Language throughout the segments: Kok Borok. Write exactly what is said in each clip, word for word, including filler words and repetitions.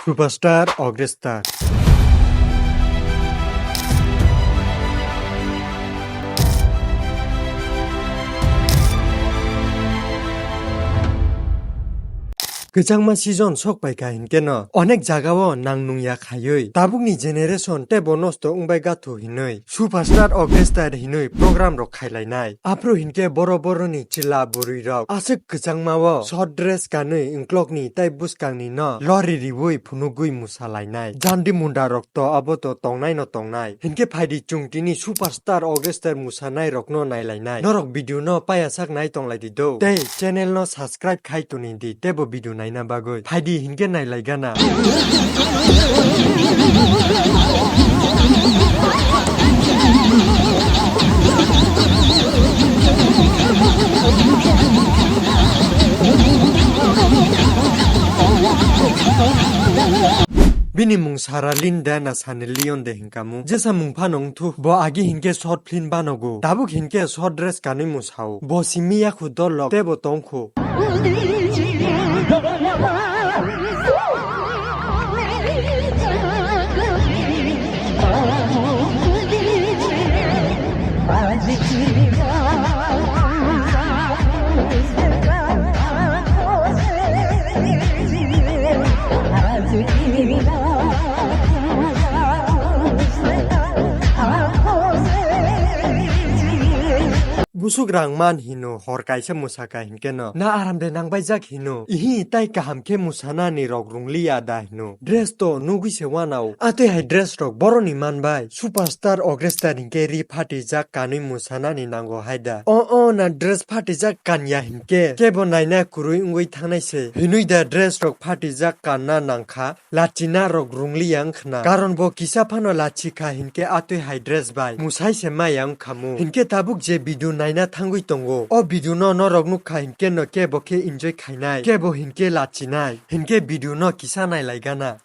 Superstar Ogrestar. Kwchangma season sok paikha hinkhe no onek jagao nang nungya khaiwi tabukni generation teibo nosto wngbai gatho hinwi Superstar Ogrestar hinwi program rok khailainai. Aphuru hinkhe boro boroni chwla bwrwi rok aswk kwchangmao short dress kanwi wngklokni tei bwskangni no lori riwi phunugwi mwsalainai. Jandi munda rok to abo to tongnai no tongnai. Hinkhe phaidi chwng tini Superstar Ogrestar mwsanai rokno nailainai. Norok video no payasak nai tonglaidi do. Tei channel no subscribe khai toni di teibo video naina bagwi. Phaidi hinkhe nailaigana. Bini mung Sara Lynn de na Sunny Leone de hinkamu. Jesa mung phano wngthu. Bo agi hinkhe short film banogo. Tabuk hinkhe short dress kanwi mwsao. Bo simi yakhu dolok teibo tongkhu. Busuk rang man hino, hor kaisa mwsaka hinkhe no na aram de nangbaijak hino. Ihi tai kaham khe mwsanani rok rungliya da hino. Dress to nugwi se wanao. Atwi hai dress rok boroni manbai. Superstar Ogrestar hinkhe ri phatijak kanwi mwsanani nango hai da. O, o, na dress phatijak kanya hinkhe kebo naina kwrwi wngwi thangnai se. Hinwi da dress rok phatijak kanna nangkha. Lachina rok rungliya wngkhna. Karon bo kisa phano lachikha hinkhe atwi hai dress bai mwsai se maya wngkhamu. Hinkhe tabuk je video naina thangwi tongo. O video no norok nukha hinkhe no kebo khe enjoy khainai. Kebo hinkhe lachinai. Hinkhe video no kisa nailaigana.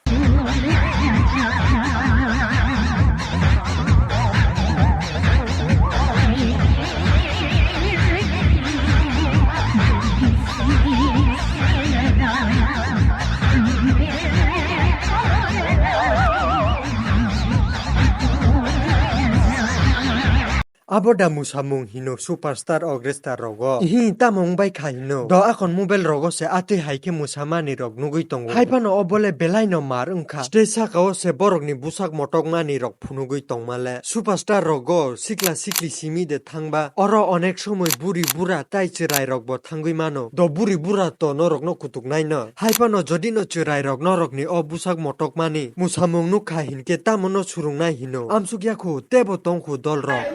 Abo da mwsamung hino Superstar Ogrestar rogo. Ihi tamo wngbai kha hino. Do akhon mobile rogo se atwi hai khe mwsamani rok nugwi tongo. Hai phano o bole belai no mar wngkha. Stage saka o se borok ni bwsak motokmani rok phunugwi tongmale. Superstar rogo sikla sikli simi de thangba. Oro onek somoi buri bura tai chwrai rok bo thangwi mano. Do buri bura to norok no kutuk nai no. Hai phano jodi no chwrai rok norok ni o bwsak motokmani mwsamung nukha hinkhe tamo no surungnai hino. Amsuk yakhu teibo tongkhu dol rok.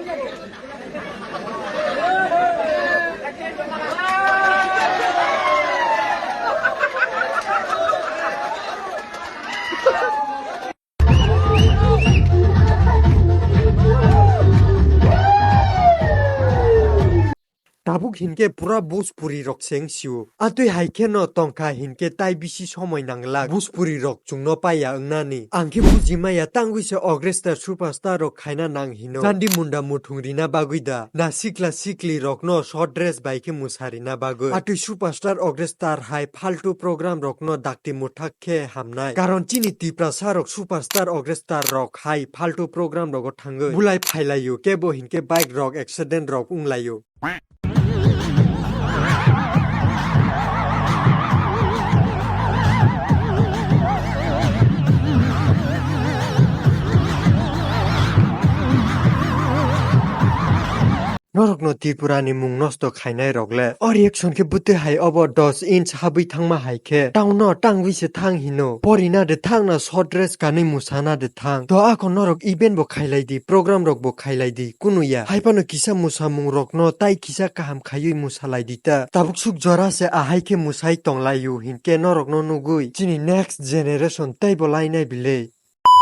Tabuk hinkhe pura Bhojpuri rok se wngsio. Atwi hai kheno tongkha hinkhe tai bisi somoi nanglak Bhojpuri rok chwngno paiya wngnani. Ang khe bujimaya tangwi se Ogrestar Superstar rok khaina nang hino. Jandi munda muthung rina bagwi da. Na sikla sikli rokno short dress bai khe mwsa rina bagwi. Atwi Superstar Ogrestar hai faltu program rokno dakti mwthak khe hamnai. Karon chini Tiprasa rok Superstar Ogrestar rok hai faltu program rogo thangwi bulai phailaio, kebo hinkhe bike rok accident rok wnglaio. Norokno Tripura ni mung nosto khainai rok le o reaction khe bwtwi hai obo dos inch habwi thangma hai khe town no tangwi se thang hino. Porina de thang na short dress kanwi mwsana de thang. To ako norok event bo khailai di, program rok bo khailai di, kunu ya. Hai phano kisa mwsamung rokno tai kisa kaham khaiwi mwsalai di ta. Tabuk suk jora se ahai khe mwsai tonglaio hinkhe norokno nugwi chini next generation teibo lainai bile.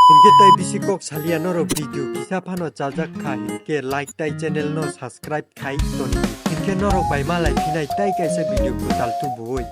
Hinkhe tai bisi kok salia norok video kisa phano chajak kha hinkhe like tai channel no subscribe khai toni. Hinkhe norok bai malai phinai tai kaisa video kwtal tubui.